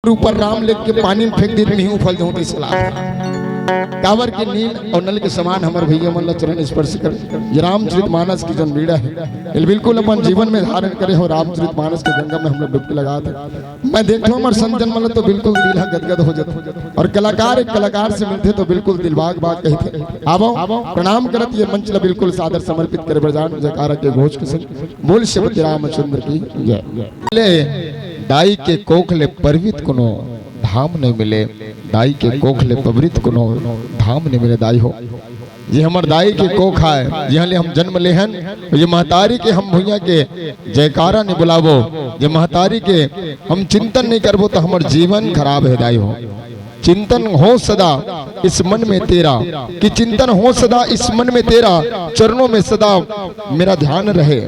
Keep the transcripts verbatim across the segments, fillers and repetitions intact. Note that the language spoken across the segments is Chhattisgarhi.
ऊपर राम लिख के पानी में फेंक दे, मैं उफल जाऊं, तो इसला काबर के नील और नल के समान हमर भैया मन ला चरण स्पर्श कर। ये रामचरित मानस की जो लीला है, ये बिल्कुल अपन जीवन में धारण करे हो। रामचरित मानस के गंगा में हम लोग डुबकी लगात हे। मैं देखथों हमर संत जन मन ला तो बिल्कुल दिल ह गदगद हो जाथे, और कलाकार एक कलाकार से मिलथे तो बिल्कुल दिल बाग बाग कहिथे। आवो, प्रणाम करत ये मंच ला बिल्कुल सादर समर्पित करे बर जान जयकारा के घोष के संग। बोल श्रीपति रामचंद्र की जय। ले, दाई के कोख ले परवित कोनो धाम नहीं मिले, दाई के कोख ले परवित कोनो धाम नहीं मिले दाई हो। ये हमर दाई के कोख आय, जिहां ले हम जन्म लेहन, ये महतारी के हम भुइयां के जयकारा नहीं बुलाबो, ये महतारी के हम चिंतन नहीं करबो, तो हमर जीवन खराब है दाई हो। चिंतन हो सदा इस मन में तेरा, कि चिंतन हो सदा इस मन में तेरा, चरणों में सदा मेरा ध्यान रहे,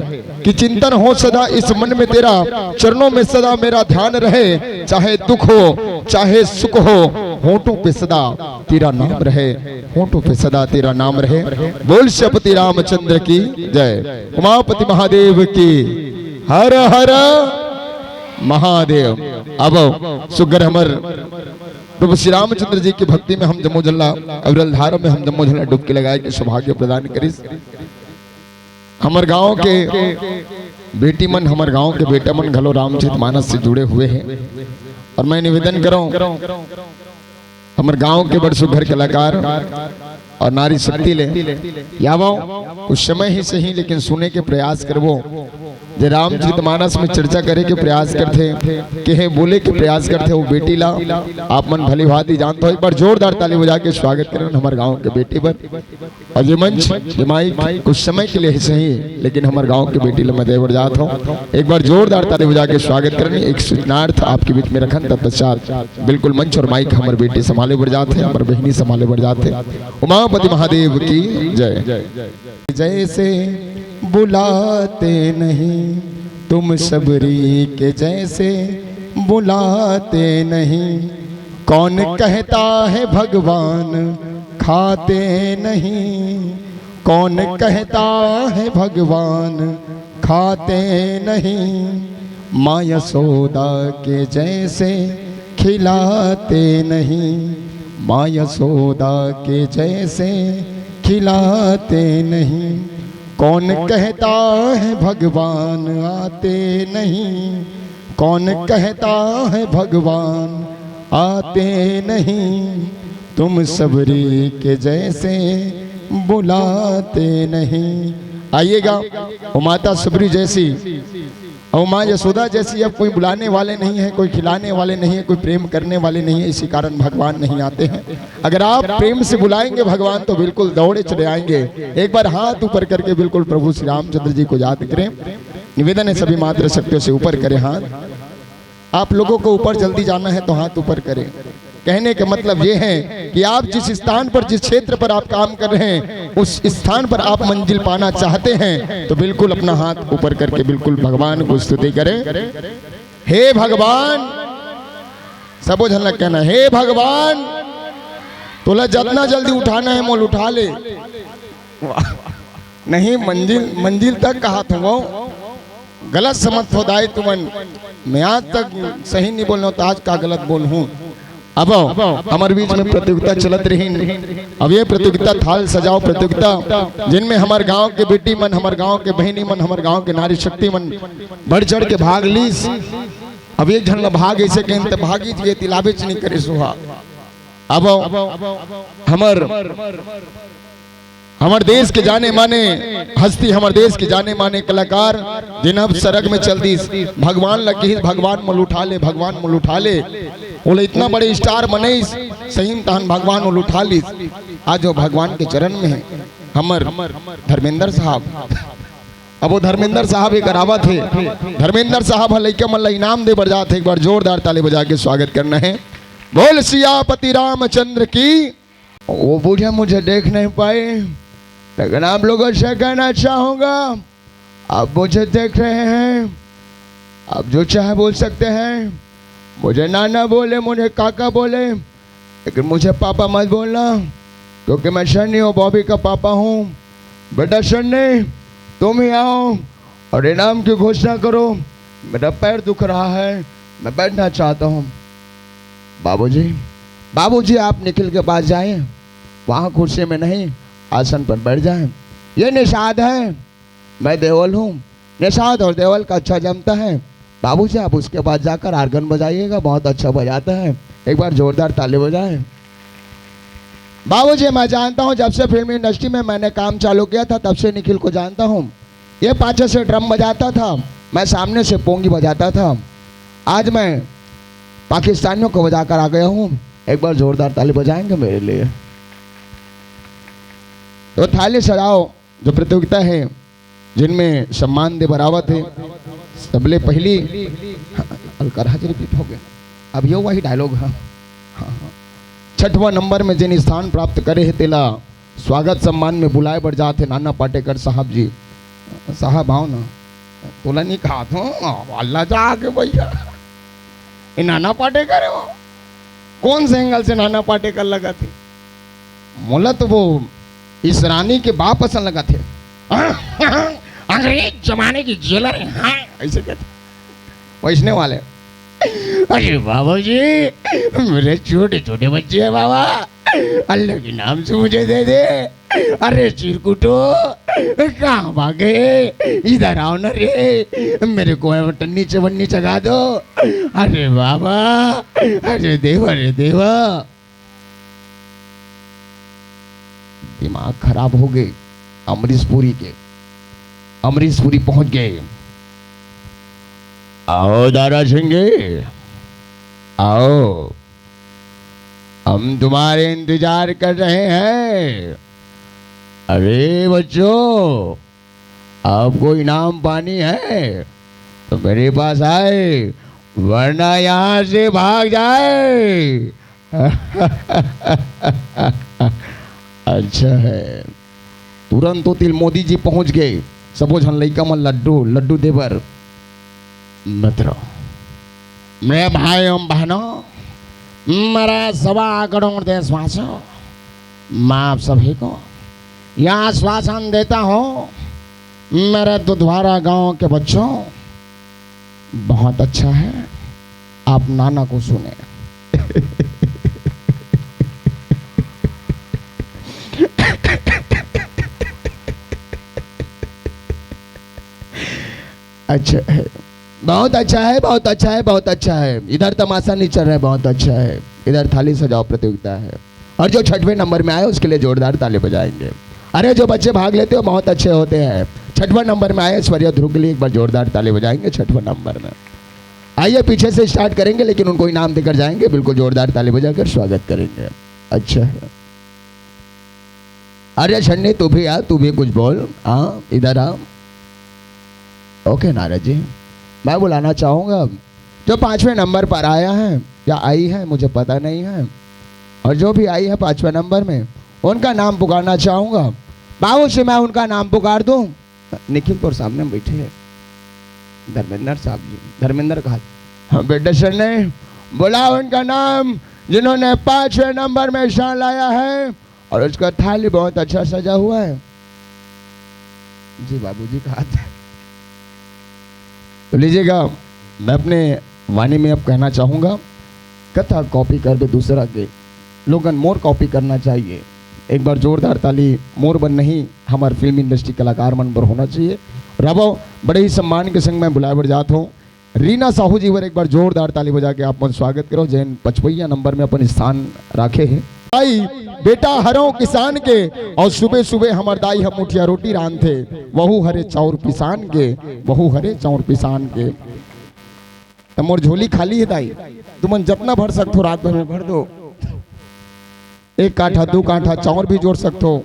कि चिंतन हो सदा इस मन में तेरा, चरणों में सदा मेरा ध्यान रहे। चाहे दुख हो, चाहे सुख हो, होठों पे सदा तेरा नाम रहे, होठों पे सदा तेरा नाम रहे। बोल श्रीपति रामचंद्र की जय, उमापति महादेव की, हर हर महादेव। अब सुग्घर हमर प्रभु श्री रामचंद्र जी की भक्ति में हम जम्मो झन ला, अविरल धारा में हम जम्मो झन ला डुबकी लगाए के सौभाग्य प्रदान करिस। हमर गांव के बेटी मन, हमर गांव के बेटा मन घलो रामचरित मानस से जुड़े हुए हैं, और मैं निवेदन करूं हमर गांव के बड़ सुघर कलाकार और नारी शक्ति ले, या आवो, कुछ समय ही सही लेकिन सुने के प्रयास करबो। जे रामचरित मानस में चर्चा करे के प्रयास करथे, केहे बोले के प्रयास करथे, वो बेटी ला आप मन भली भांति जानत हो। एक बार जोरदार ताली बजा के स्वागत करन हमर गांव के बेटी बर। और ये मंच, ये माइक कुछ समय के लिए ही सही, लेकिन हमर गांव के बेटी ला मैं दे बर जात हूं। एक बार जोरदार ताली बजा के स्वागत करन। एक सूचनार्थ आपके बीच में रखन, तत्पश्चात बिल्कुल मंच और माइक हमर बेटी संभाले बर जात हे, हमर बहिनी संभाले बर जात हे। उमापति महादेव की जय। जैसे बुलाते नहीं तुम सबरी के, जैसे बुलाते नहीं। कौन कहता है भगवान खाते नहीं, कौन कहता है भगवान खाते नहीं। माँ यशोदा के जैसे खिलाते नहीं, माँ यशोदा के जैसे खिलाते नहीं। कौन कहता है भगवान आते नहीं, कौन कहता है भगवान आते नहीं। तुम सबरी के जैसे बुलाते नहीं। आइएगा, वो माता सबरी जैसी और माँ यशोदा जैसी अब कोई बुलाने वाले नहीं है, कोई खिलाने वाले नहीं है, कोई प्रेम करने वाले नहीं है, इसी कारण भगवान नहीं आते हैं। अगर आप प्रेम से बुलाएंगे भगवान तो बिल्कुल दौड़े चले आएंगे। एक बार हाथ ऊपर करके बिल्कुल प्रभु श्री रामचंद्र जी को याद करें। निवेदन है सभी मातृ शक्तियों से ऊपर करें हाथ। आप लोगों को ऊपर जल्दी जाना है तो हाथ ऊपर करें। कहने का मतलब ये है कि आप जिस स्थान पर, जिस क्षेत्र पर आप काम कर रहे हैं, उस स्थान पर आप मंजिल पाना चाहते हैं तो बिल्कुल अपना हाथ ऊपर करके बिल्कुल भगवान को स्तुति करें। हे भगवान, सबो झन ला कहना, हे भगवान, तोला जतना जल्दी उठाना है मोला उठा ले। नहीं, मंजिल, मंजिल तक कहा था वो। गलत समझ हो दाई तुमन, मैं आज तक सही नहीं बोलना तो आज का गलत बोल हूँ। अब हमर बीच में प्रतियोगिता चलत रही। अब ये प्रतियोगिता थाल सजाओ प्रतियोगिता, जिनमें हमर गांव के बेटी मन, हमर गांव के बहिनी मन, हमर गांव के नारी शक्ति मन बढ़ चढ़ के भाग लीस। अब एक झन ला भाग ऐसे कहें तो भागी जी तिलाबे च नहीं करे सुहा। अब हमर, हमर देश के जाने माने हस्ती, हमर देश के जाने माने कलाकार, जिन अब सरग में चल दीस, भगवान ला कहिस, भगवान मोला उठा ले, भगवान मोला उठा ले। ओला इतना बड़े स्टार बनइस, सही में तहन भगवान ओला उठा लीस। आज वो भगवान के चरण में है हमर धर्मेंद्र साहब। अब वो धर्मेंद्र साहब एक करावत हे, धर्मेंद्र साहब ह लइका मन ला इनाम दे बर जात हे। एक बार जोरदार ताली बजा के स्वागत करना है। बोल सियापति रामचंद्र की। वो बूढ़ा मुझे देख नहीं पाए, लेकिन आप लोगों से कहना चाहूंगा, आप मुझे देख रहे हैं, आप जो चाहे बोल सकते हैं। मुझे नाना बोले, मुझे काका बोले, लेकिन मुझे पापा मत बोलना, क्योंकि मैं शन्नी और बॉबी का पापा हूँ। बेटा शन्नी, तुम ही आओ और इनाम की घोषणा करो। मेरा पैर दुख रहा है, मैं बैठना चाहता हूँ। बाबूजी, बाबूजी, आप निखिल के पास जाएं, वहाँ कुर्सी में नहीं, आसन पर बैठ जाएं। ये निषाद है, मैं देवल हूँ। निषाद और देवल का अच्छा जमता है। बाबूजी, आप उसके पास जाकर आर्गन बजाइएगा, बहुत अच्छा बजाता है। एक बार जोरदार ताली बजाएं। बाबूजी, मैं जानता हूँ, जब से फिल्म इंडस्ट्री में मैंने काम चालू किया था, तब से निखिल को जानता हूँ। ये पाछे से ड्रम बजाता था, मैं सामने से पोंगी बजाता था। आज मैं पाकिस्तानियों को बजाकर आ गया हूँ। एक बार जोरदार ताली बजाएंगे मेरे लिए। तो थाली सजाओ, जो प्रतियोगिता है, जिनमें सम्मान दे बरावत हे, सबले पहिली, हाँ, अलकरहा जी रिपीट हो गया। अब यो वही डायलॉग, हाँ, हाँ, हाँ। छठवां नंबर में जिन स्थान प्राप्त करे हे, तेला स्वागत सम्मान में बुलाए बर जात हे नाना पाटेकर साहब जी। साहब, आओ ना। तोला नहीं कहा था, अल्लाह जा आगे भैया। ये नाना पाटेकर हे वो। कौन से एंगल से नाना पाटेकर लगा थे? मोला तो वो इस रानी के बाप असन लगा थे। अंग्रेज जमाने की जेलर है, हाँ, ऐसे कहते। वैसने वाले। अरे बाबा जी, मेरे छोटे छोटे बच्चे हैं बाबा, अल्लाह के नाम से मुझे दे दे। अरे चिरकुटो, कहाँ भागे? इधर आओ ना रे, मेरे को टन्नी चवन्नी चगा दो। अरे बाबा, अरे देवा, अरे देवा। दिमाग खराब हो गए अमरीश पुरी के। अमरीश पुरी पहुंच गए। आओ दारा सिंह जी, आओ, हम तुम्हारे इंतजार कर रहे हैं। अरे बच्चों, आपको इनाम पानी है तो मेरे पास आए, वरना यहाँ से भाग जाए। अच्छा है, तुरंत ओती ल मोदी जी पहुंच गए। सबो झन लइका मन लड्डू, लड्डू देबर। मित्रों, मेरे भाई एवं बहनों, मेरे सवा करोड़ देशवासियों, मैं आप सभी को यह आश्वासन देता हूँ, मेरे दुधवारा गांव के बच्चों, बहुत अच्छा है, आप नाना को सुने। अच्छा है, बहुत अच्छा है, बहुत अच्छा है, बहुत अच्छा है। इधर तमाशा नहीं चल रहा है, बहुत अच्छा है। इधर थाली सजाओ प्रतियोगिता है, और जो छठवें नंबर में आए उसके लिए जोरदार ताली बजाएंगे। अरे जो बच्चे भाग लेते हो बहुत अच्छे होते हैं। छठवां नंबर में आए स्वर्गीय ध्रुव के लिए एक बार जोरदार ताली बजाएंगे। छठवां नंबर में आइए, पीछे से स्टार्ट करेंगे लेकिन उनको इनाम देकर जाएंगे। बिल्कुल जोरदार ताली बजाकर स्वागत करेंगे। अच्छा है। अरे छन्नी, तू भी आ, तू भी कुछ बोल। हाँ, इधर आ। ओके नारद जी, मैं बुलाना चाहूँगा जो पाँचवें नंबर पर आया है या आई है, मुझे पता नहीं है, और जो भी आई है पाँचवें नंबर में, उनका नाम पुकारना चाहूँगा। बाबू से मैं उनका नाम पुकार दूँ। निखिल तोर सामने बैठे हैं धर्मेंद्र साहब जी। धर्मेंद्र कहा, हाँ बेटा छन्नी, बुला उनका नाम जिन्होंने पाँचवें नंबर में स्थान लाया है। और उसका थाली बहुत अच्छा सजा हुआ है। जी बाबूजी का हाथ। तो लीजिएगा, मैं अपने वाणी में अब कहना चाहूँगा, कथा कॉपी कर दे दूसरा के, लोगन मोर कॉपी करना चाहिए। एक बार जोरदार ताली मोर बर नहीं, हमार फिल्म इंडस्ट्री कलाकार मन बर होना चाहिए। रवो, बड़े ही सम्मान के संग मैं बुलाए बर जात हूँ रीना साहू जी बर एक बार जोरदार ताली बजा के आप मन स्वागत करो, जेन पचपहिया नंबर में अपन स्थान राखे हे। दाई, बेटा हरव किसान के, और सुबह सुबह हमर दाई ह मुठिया रोटी रांधथे, वहू हरे चाउर पिसान के, वहू हरे चाउर पिसान के। त मोर झोली खाली हे दाई, तुमन जतना भर सकथो रात भर में भर दो। एक काठा, दू काठा चाउर भी जोर सकथो।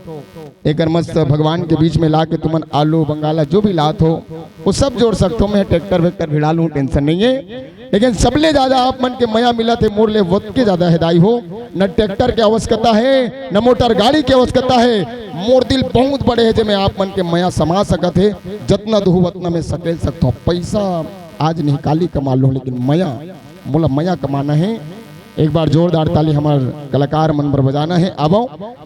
एकर मस्त भगवान के बीच में ला के तुमन आलू, बंगाला जो भी लात हो, वो सब जोर सकथो। मैं ट्रैक्टर वैक्टर भिड़ा लूँ, टेंशन नहीं है। लेकिन सबले ज्यादा आप मन के मया मिलत हे, मोर ले वोत के ज्यादा हे दाई हो। न ट्रैक्टर के आवश्यकता है, न मोटर गाड़ी के आवश्यकता है। मोर दिल बहुत बड़े हे, जेमे आप मन के मया समा सकत हे। जतना दुहू, वतना में सकेल सकथो। पैसा आज नहीं, काली कमा लूँ, लेकिन मया, मोला मया कमाना है। एक बार जोरदार ताली हमर कलाकार मन बर बजाना है। आवो,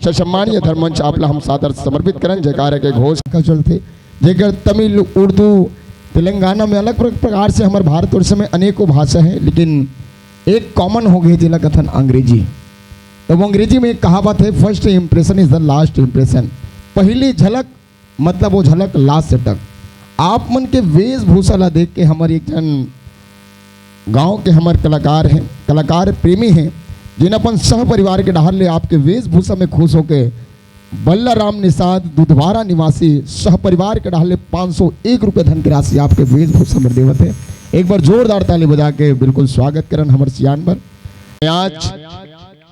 ससम्मानीय धर्ममंच आप ला हम सादर समर्पित करन। जयकारा के घोष का चलथे, जेकर तमिल, उर्दू, तेलंगाना में अलग प्र-, प्रकार से हमर भारतवर्ष में अनेकों भाषा है, लेकिन एक कॉमन हो गए, जेला कथन अंग्रेजी। तो वो अंग्रेजी में एक कहावत है, "First impression is the last impression।" पहली झलक, मतलब वो झलक लास्ट तक। आप मन के वेशभूषा ला देख के हमर एक झन गांव के हमर कलाकार हैं, कलाकार प्रेमी हैं, जिन अपन सह परिवार के डहार ले आपके वेशभूषा में खुश होके बल्लाराम निषाद दुधवारा निवासी सह परिवार के डहार ले पाँच सौ एक रुपये धन की राशि आपके वेशभूषा में देवत है। एक बार जोरदार ताली बजा के बिल्कुल स्वागत करन हमर सियान बर। आज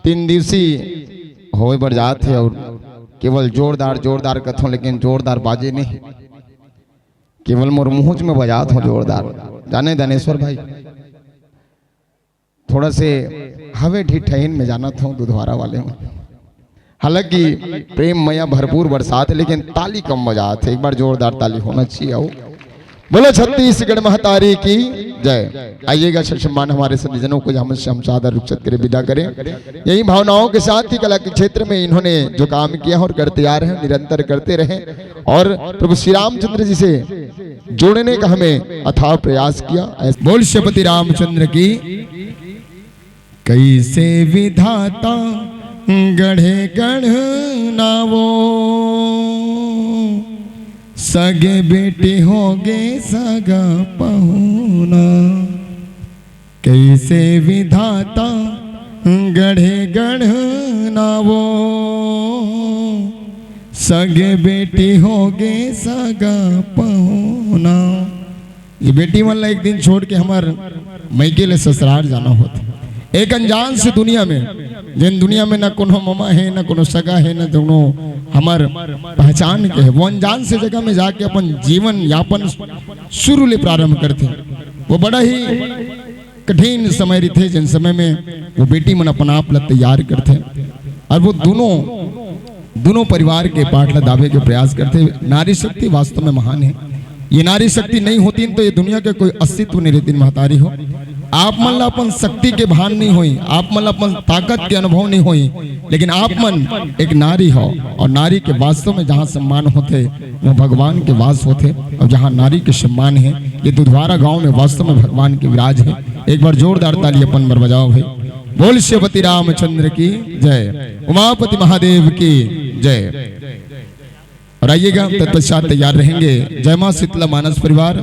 तीन दिवसीय होए बर जात हे और केवल जोरदार, जोरदार कथों, लेकिन जोरदार बाजे नहीं, केवल मोर मुहूंच में बजात हो जोरदार। जाने दानेश्वर भाई, थोड़ा से हवे ढिठहिन में जानत हो दुधवारा वाले में, हालांकि प्रेम मया भरपूर बरसात है, लेकिन ताली कम बजात है। एक बार जोरदार ताली होना चाहिए। आओ, बोलो छत्तीसगढ़ महतारी की जय। आइएगा, ससम्मान हमारे सज्जनों को हम, हम सादर रुखसत करें, विदा करें। यही भावनाओं के साथ ही कला के क्षेत्र में इन्होंने जो काम किया और करते आ रहे हैं, निरंतर करते रहे और प्रभु श्री रामचंद्र जी से जोड़ने का हमें अथाह प्रयास किया। ऐसे बोल श्रीपति रामचंद्र की। कैसे विधाता गढ़े गढ़ नावो, सगे बेटी होगे सगा पहुना। कैसे विधाता गढ़े गढ़ नावो, सगे बेटी होगे सगा पहुना। ये बेटी मन ला एक दिन छोड़ के हमर मइके ले ससुराल जाना होथे। एक अनजान से दुनिया में, जेन दुनिया में ना कोनो ममा हे, ना कोनो सगा हे, ना कोनो हमर पहचान के हे, वो अनजान से जगह में जाके अपन जीवन यापन शुरू ले प्रारंभ करथे। वो बड़ा ही कठिन समय रहिथे, जेन समय में वो बेटी मन अपन आप ला तैयार करथे और वो दोनों, दोनों परिवार के पाठ ला दाबे के प्रयास करथे। नारी शक्ति वास्तव में महान हे। ये नारी शक्ति नहीं होतिन तो ये दुनिया के कोई अस्तित्व नहीं रहितिन, महतारी हो। आप मन ला अपन शक्ति के भान नहीं होई, आप मन ला अपन ताकत के अनुभव नहीं होई, लेकिन आप मन एक नारी हो और नारी के वास्तव में जहाँ सम्मान होथे, वो भगवान के वास होथे और जहाँ नारी के सम्मान हे, ये दुधवारा गांव में वास्तव में भगवान के विराज हे। एक बार जोरदार ताली अपन बर बजाओ भाई। बोल श्रीपति रामचंद्र की जय, उमापति महादेव की जय। और आइएगा, तत्पश्चात तैयार रहेंगे जय मां शीतला मानस परिवार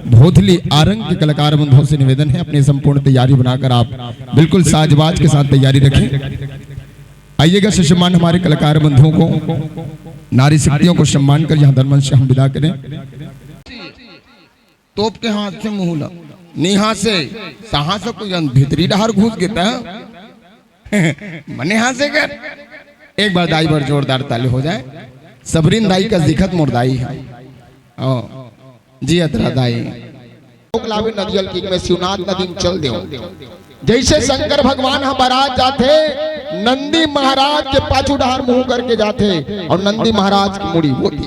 भोथली आरंग के कलाकार बंधुओं से निवेदन है, अपनी संपूर्ण तैयारी बनाकर आप बिल्कुल साजबाज के साथ तैयारी रखें। आइएगा, ससम्मान हमारे कलाकार बंधुओं को, नारी शक्तियों को सम्मान कर यहाँ धर्मन से हम विदा करें। तोप के हाथ से मुंह ला, निहा से, सहा से कोई अन भीतरी डहार घुस गे त। मने हाथ से कर। एक बार दाई बर जोरदार ताली हो जाए। सबरीन दाई का दिखत मोर दाई है। ओ, जी अतरा दाई। लोक लावे नदियल की में शिवनाथ नदी में चल देव। जैसे शंकर भगवान ह बारात जाथे, नंदी महाराज के पाछू डहार मुंह करके जाथे और नंदी महाराज की मुड़ी होती।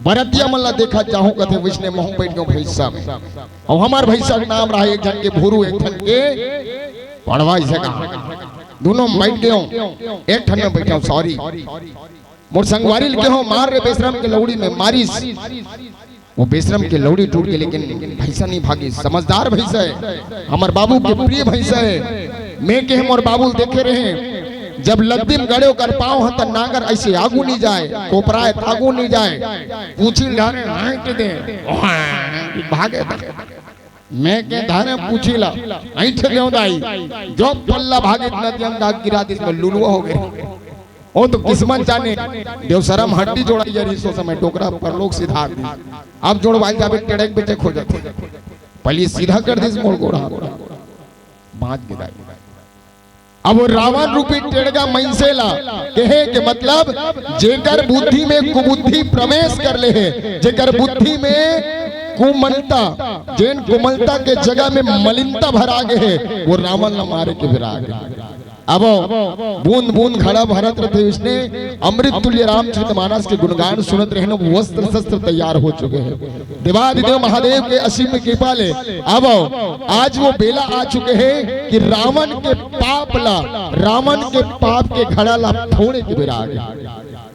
बरतिया मन ला देखत जाहूं कथे, वैसने महूं बैठ गयो भैंसा में। और हमार भैंसा के नाम रहा एक झन के भूरू, एक झन के पड़वा, इसे कहा। दोनों में बैठ गयो, एक ठन में बैठे हो, सॉरी। मोर संगवारी ल केहो, मार रे बेशरम के लौड़ी में मारिस। वो बेशरम के लौड़ी टूट के, लेकिन भैंसा नहीं भागी। समझदार भैंसा है, हमर बाबू के प्रिय भैंसा है। मैं केहे मोर बाबू ल देखे रहे, जब लद्दी म गड़े ओकर पाँव ह त नांगर ऐसे आगू नहीं जाए, कोपराए त आगू नहीं जाए। पूछी ल ढारे हांट दे, भागे। मैं के धारे पूछी ला, ऐंठ देव दाई, जो पल्ला भागित नदियन दाग गिरा दिस में लुलुआ हो गए। ओ तो किस्मत जाने, देव शरम हड्डी जोड़ाई जा रही सो समय डोकरा परलोक सिधार दी। अब जोड़वाई जाबे टेड़क बेटे खो जाते। पली सीधा कर दिस मोर गोड़ा। बांच गिराई। अब वो रावण रूपी टेड़गा मइनसे ला कहे के मतलब, जेकर बुद्धि में कुबुद्धि प्रवेश कर ले हे, जेकर बुद्धि में कुमलता, जेन कुमलता के जगह में मलिनता भरा गे हे, वो रावण ला मारे के विराग। अब बूंद बूंद घड़ा भरत रथे, इसने अमृत तुल्य रामचरित मानस के गुणगान सुनत रहे न, वस्त्र शस्त्र तैयार हो चुके हैं। देवादिदेव महादेव के असीम कृपा ले अब आज वो बेला आ चुके हैं कि रावण के पाप ला, रावण के पाप के घड़ा ला फोड़े के बेरा आ गया।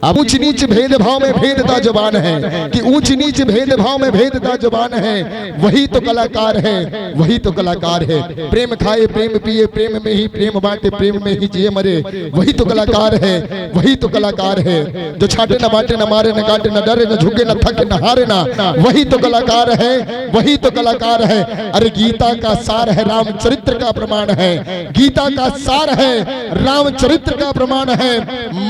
अब ऊंच नीच भेदभाव में भेदता जबान है, कि ऊंच नीच भेदभाव में भेदता जबान है, वही तो कलाकार है, वही तो कलाकार है। प्रेम खाए, प्रेम पिए, प्रेम में ही प्रेम बांटे, प्रेम में ही जिए मरे, वही तो कलाकार है, वही तो कलाकार है। जो छाटे न बांटे, न मारे न काटे, न डरे न झुके, न थके न हारे ना, वही तो कलाकार है, वही तो कलाकार है। अरे, गीता का सार है, रामचरित्र का प्रमाण है। गीता का सार है, रामचरित्र का प्रमाण है।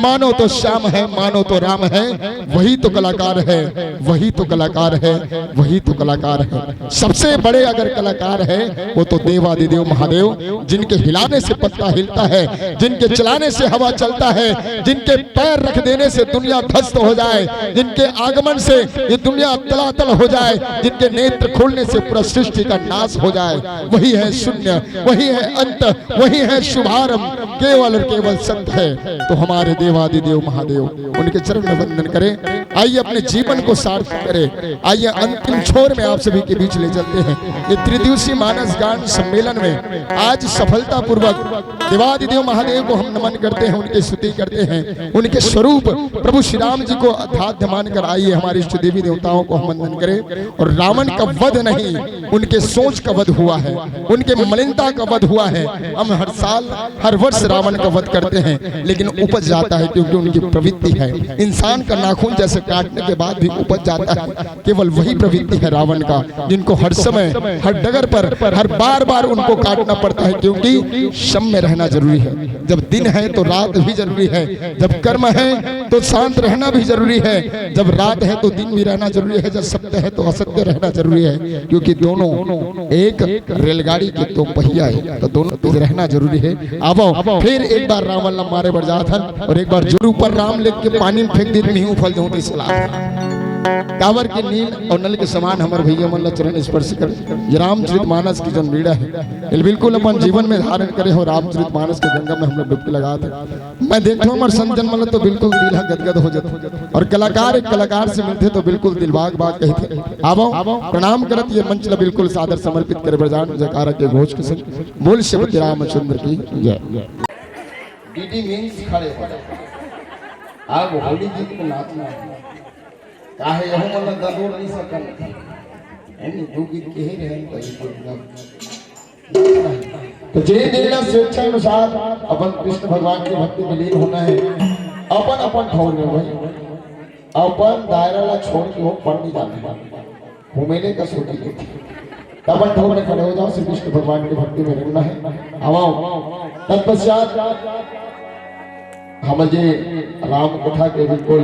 मानो तो श्याम है, मानो तो राम है, वही तो कलाकार है, वही तो कलाकार है, वही तो कलाकार है। सबसे बड़े अगर कलाकार है, वो तो देवादिदेव महादेव, जिनके हिलाने से पत्ता हिलता है, जिनके चलाने से हवा चलता है, जिनके पैर रख देने से दुनिया ध्वस्त हो जाए, जिनके आगमन से ये दुनिया तलातल हो जाए, जिनके नेत्र खोलने से पूरा सृष्टि का नाश हो जाए। वही है शून्य, वही है अंत, वही है शुभारंभ, केवल और केवल सत्य है। तो हमारे देवादिदेव महादेव, उनके चरण में वंदन करें। आइए, अपने जीवन को सार्थक करें। आइए, अंतिम छोर में आप सभी के बीच ले चलते हैं। ये त्रिदिवसीय मानस गान सम्मेलन में आज सफलतापूर्वक देवादिदेव महादेव को हम नमन करते हैं, उनकी स्तुति करते हैं, उनके स्वरूप प्रभु श्री राम जी को आराध्य मानकर आइए, हमारे इष्ट देवी देवताओं को हम वंदन करें और रावण का वध नहीं, उनके सोच का वध हुआ है, उनके मलिनता का वध हुआ है। हम हर साल, हर वर्ष रावण का वध करते हैं, लेकिन उपज जाता है, क्योंकि उनकी प्रवृत्ति है। इंसान का नाखून जैसे काटने के बाद भी उपज जाता है, केवल वही प्रवृत्ति है रावण का, जिनको हर समय, हर डगर पर, हर बार बार उनको काटना पड़ता है, क्योंकि सम में रहना जरूरी है। जब दिन है तो रात भी जरूरी है, जब कर्म है तो शांत रहना भी जरूरी है, जब रात है तो दिन भी रहना जरूरी है, जब सत्य है तो असत्य रहना जरूरी है, क्योंकि दोनों एक रेलगाड़ी के दो पहिया है, तो दोनों तेज रहना जरूरी है। आवो, फिर एक बार रावण ला मारे बर जात हन और एक बार जरूर ऊपर राम लेख के पानी में फेंक दे, नहीं उफल जाऊं तो सलाह। कावर के नील और नल के समान हमर भैया मन ला चरण स्पर्श कर, ये रामचरित मानस की जौन लीला है, ये बिल्कुल अपन जीवन में धारण करे हो। रामचरित मानस के गंगा में हम लोग डुबकी लगात हन। मैं देखथों हमर संत जन मन ला तो बिल्कुल दिल ह गदगद हो जाथे, और कलाकार एक कलाकार से मिलथे तो बिल्कुल दिल बाग बाग कहिथे। आवो, प्रणाम करत ये मंच ला बिल्कुल सादर समर्पित करे बर जान जयकारा के घोष के संग बोल श्रीपति रामचंद्र की जय। डीडी मीम्स खड़े हो। अब होली गीत में नाचना है। काहे यहू मन ला ददोर नहीं सकन। एनी दो गीत के ही रहन तो एक गीत गा। तो जे जेला स्वेच्छा अनुसार अपन कृष्ण भगवान की भक्ति में लीन होना है, अपन अपन ठौर में भाई, अपन दायरा ला छोड़ के वो पर नहीं जाना है। घूमेले का सोची लेते। तब अपन ठौर में खड़े हो जाओ, श्री कृष्ण भगवान की भक्ति में रहना है। आवाओ। तत्पश्चात हम जे राम कथा के बिल्कुल